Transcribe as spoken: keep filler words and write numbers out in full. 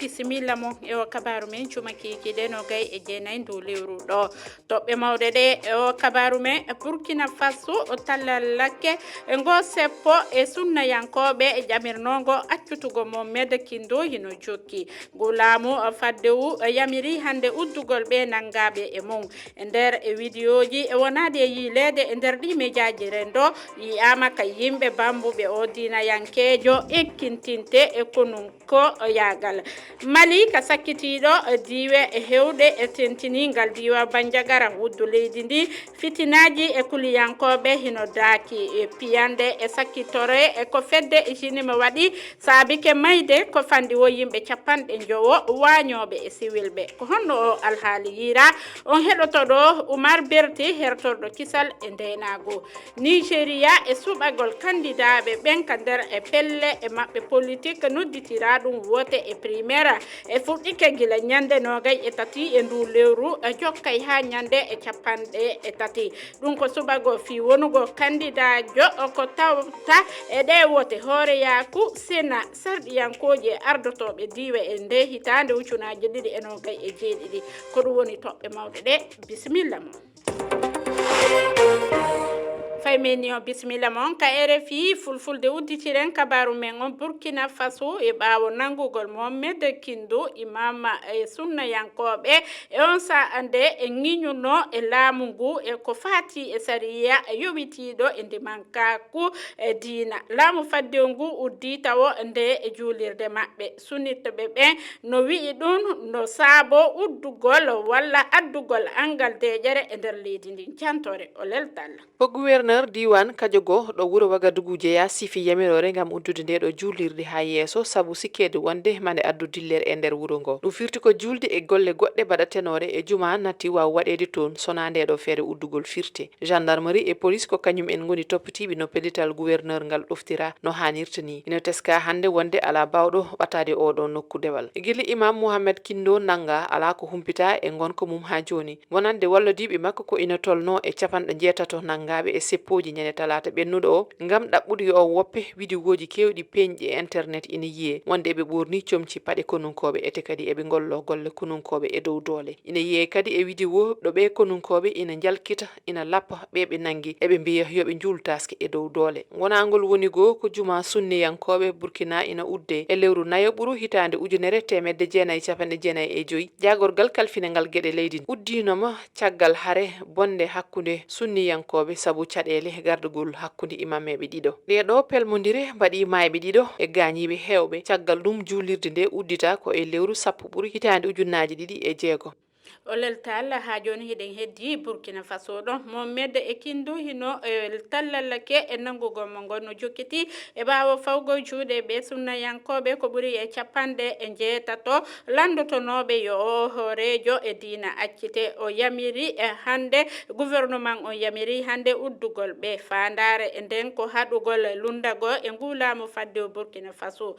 Bisimilla mon e o kabaaru men cuma kiikiiɗe nogay e jeenay ndu lewru ɗo. Toɓɓe mawɗe ɗe e o kabaaru men, Burkina Faso o tallallake e ngo seppo e sunnayankooɓe e ƴamirnoongo accutugo Mohamed Kindo hino jokki. Ngu laamu faddewu yamiri hannde uddugol ɓe nanngaaɓe e mum. E nder e widiyooji e wonaade e yiileede e nder ɗi mejaaji renndo, yi'aama ka yimɓe bambuɓe o diinayankeejo ekkintinte e konun ko yaagal. Mali ka sakkitiiɗo diiwe e hewɗe e tentini ngal diiwa Banjagara wuddu leydi ndi, fitinaaji e kuliyankooɓe hino daaki e piyande e sakkitore e ko fedde e Genève waɗi saabike mayde ko fanɗi wo yimɓe capanɗe njowo waañooɓe e siwilɓe. Ko honno o alhaali yiira? On heɗoto ɗo Oumar Berté hertorɗo kisal e ndeenaagu. Nigeria e suɓagol kandidaaɓe ɓen ka nder e pelle e maɓɓe politik nodditiraa ɗum wote e primaire e fuɗɗike gila ñande nogay e tati e ndu lewru e jokkay haa ñande e capanɗe e tati. Ɗum ko suɓagol fii wonugol kandidaajo ko tawta e ɗee wote hooreyaaku Sena sarɗiyankooji e ardotooɓe diiwe e nde hitaande ucunaaji ɗiɗi e nogay e jeeɗiɗi. Ko ɗum woni toɓɓe mawɗe ɗe. Bisimilla mon. Fay men ni on bisimilla mon ka R F I Fulfulde. Udditiren kabaaru men on Burkina Faso e ɓaawo nanngugol Mohamed Kindo imama e sunnayankooɓe e on sa'a nde e ŋiñuno e laamu ngu e ko faati e sariya e yowitiiɗo e ndimankaaku e diina. Laamu faddewu ngu uddii tawo nde e juulirde maɓɓe. Sunnitɓe ɓen no wi'i ɗum no saabo uddugol walla addugol anngal deeƴere e nder leydi ndin. Cantore o leltal. Ko gouverneur diiwaan Kajogo ɗo wuro Wagadugu jeyaa sifi yamiroore ngam uddude ndee ɗoo juulirde haa yeeso sabu sikkeede wonde mande addu dillere e nder wuro ngoo. Ɗum firti ko juulde e golle goɗɗe baɗatenoore e jumaa natti waaw waɗeede toon sonaa ndee ɗoo feere uddugol firte. Gendarmerie e police ko kañum en ngoni toppitiiɓe no pellital gouverneur ngal ɗoftiraa no haanirta nii. Ina teskaa hannde wonde alaa baawɗo ɓataade oo ɗoo nokku dewal. Gila Imam Mohamed Kindo nanngaa, alaa ko humpitaa e ngonka mum haa jooni. Wonande wallodiiɓe makko ko ina tolnoo e capanɗe njeetato nanngaaɓe e seppooji ñande talaata ɓennuɗo o, ngam ɗaɓɓude yo o woppe, widiwooji keewɗi peeñɗi e internet ina yiyee wonde eɓe ɓoornii comci paɗe konunkooɓe, ete kadi eɓe ngolloo golle konunkooɓe e dow doole. Ina yiyee kadi e widiwoo ɗo ɓee konunkooɓe ina njalkita, ina lappa ɓe ɓe nanngi, eɓe mbiya yo ɓe njuul taaske e dow doole. Wonaa ngol woni goo ko jumaa sunniyankooɓe Burkina ina uddee e lewru nayaɓuru hitaande ujunere teemedde jeenayi e capanɗe jeenayi e joy, jaagorgal kalfinangal geɗe leydi uddiino ma caggal hare bonnde hakkunde sunniyankooɓe sabu caɗeele gardagol hakkunde imameeɓe ɗiɗo. Ɗee ɗoo pelmondire mbaɗii maayɓe ɗiɗo e gaañiiɓe heewɓe. Caggal ɗum, juulirde ndee udditaa ko e lewru sappo ɓuru hitaande ujunnaaji ɗiɗi e jeego. O leltal, haa jooni hiɗen heddi Burkina Faso ɗo. Mohamed e Kindu hino, e, tallallake e nanngugol mo ngon no jokkiti e ɓaawo fawgol juuɗe ɓe sunnayankooɓe ko ɓuri e capanɗe e njeetato lanndotonooɓe yo o hooreejo e diina accite. O yamiri e hannde, gouvernement on yamiri hannde uddugol ɓe. Faandaare e nden ko haɗugol lunndagol e nguu laamu fadde o Burkina Faso.